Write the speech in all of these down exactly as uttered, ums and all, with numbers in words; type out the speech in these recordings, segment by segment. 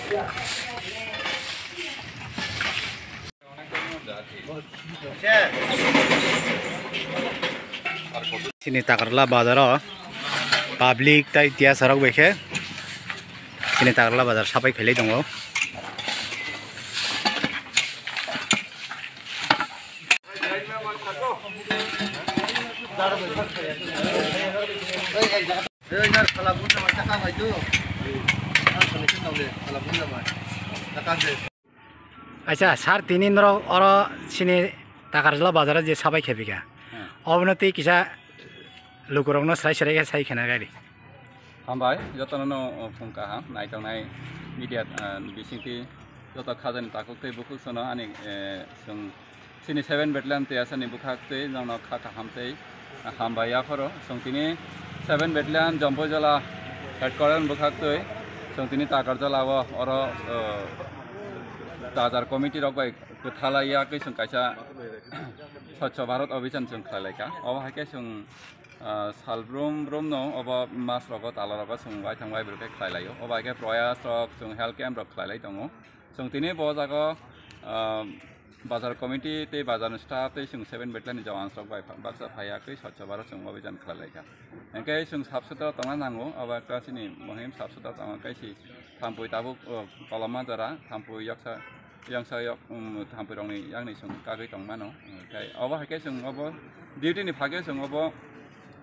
Chini Takarjala bazar o public tai tiya sarok bai khe chini Takarjala bazar sapai khailai tongo. Acha, sir, tini norok oro chini Takarjala bazar o je sabai khe phi kha. Hmm. Obono tei kisa lukurokno srai srai khe sai khena gari. Hambai, jotono no, o, phung kaham, naitongnai media, ah, bisingtwi joto khajani takhuk tei bukhuk sono ani, eh, chwng chini seven Battalion tei asani bwkhak tei nokno kha kaham tei hambai yapharo. Chwng tini seven Battalion Jompojala headquarter bwkhak tei chwng tini Takarjala o oro, o, bazar committee rok bai kwthalai ya khe chwng kaisa Swachh Bharat Abhijan chwng khlai lai kha. Obo hai khe chwng, ah, sal brum brum no obo mas rogo tala rogo chwng waithang waibrwk khe khlai lai o. Obo hai khe proyas rok chwng health camp rok khlai lai tongo. Chwng tini bo jaga o, ah, bazar committee tei bazar ni staff tei chwng seven Battalion ni jawans rok bai baksa phai ya khe Swachh Bharat chwng obo jan khlai lai kha. Hwnkhe chwng sap sutra tongna nango, abo ekta chini mohim sap sutra tongna khe si thampui tabuk, o, koloma jora, thampui yaksa, yangsa yok, um, thampui rokni yakni chwng kagwi tongmano. Hwnkhe obo hai khe chwng obo duty ni phagwi chwng obo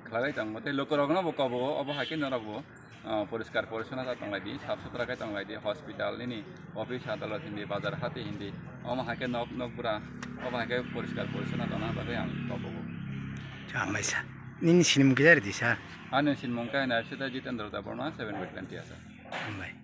khlai lai tongo. Tei lukurokno bo kobo, obo hai khe norok bo, ah, poriskar porisona khe tong lai di, sap sutra khe tong lai di, hospital nini office adalat hindi, bazar hati hindi, omo hai khe nok, nok bura, omo hai khe poriskar porisona tongna bagwi ang kobogo. Hambai sir. Nini sinimung kisa ridi sir. Ani sinimung khe Naisida Jitendra Debbarma, seven Battalion T S R. Hambai.